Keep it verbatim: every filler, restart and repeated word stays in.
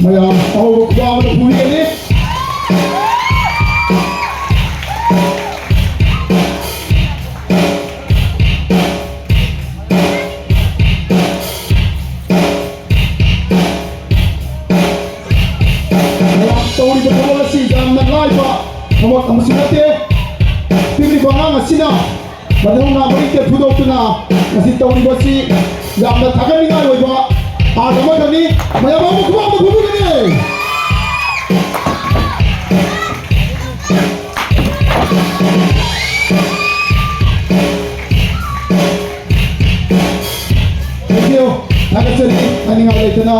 ꯃꯌꯥꯝ ꯑꯍꯧꯕ ꯈꯨꯕꯥꯛ ꯑꯃ ꯄꯨꯕꯤꯒꯅꯤ꯫ ꯃꯌꯥꯝ, ꯇꯧꯔꯤꯕ ꯊꯕꯛ ꯑꯁꯤ ꯌꯥꯝꯅ ꯂꯥꯏꯕ ꯊꯕꯛ ꯑꯃꯁꯨ ꯅꯠꯇꯦ꯫ ꯄꯤꯛꯂꯤꯕ ꯑꯉꯥꯡ ꯑꯁꯤꯅ ꯃꯊꯧꯅꯥ ꯃꯔꯤꯛꯇ ꯐꯨꯗꯣꯛꯇꯨꯅ ꯃꯁꯤ ꯇꯧꯔꯤꯕꯁꯤ ꯌꯥꯝꯅ ꯊꯥꯒꯠꯅꯤꯡꯉꯥꯏ ꯑꯣꯏꯕ ꯊꯥꯛ ꯑꯃꯈꯛꯅꯤ꯫ ꯃꯌꯥꯝ ꯑꯃꯨꯛ ꯈꯨꯕꯥꯛ ꯑꯃ ꯈꯨꯕꯤꯒꯅꯤ꯫ Thank you. ꯊꯥꯒꯠꯆꯔꯤ꯫ ꯍꯥꯏꯅꯤꯡꯉꯥꯏ ꯂꯩꯇꯅ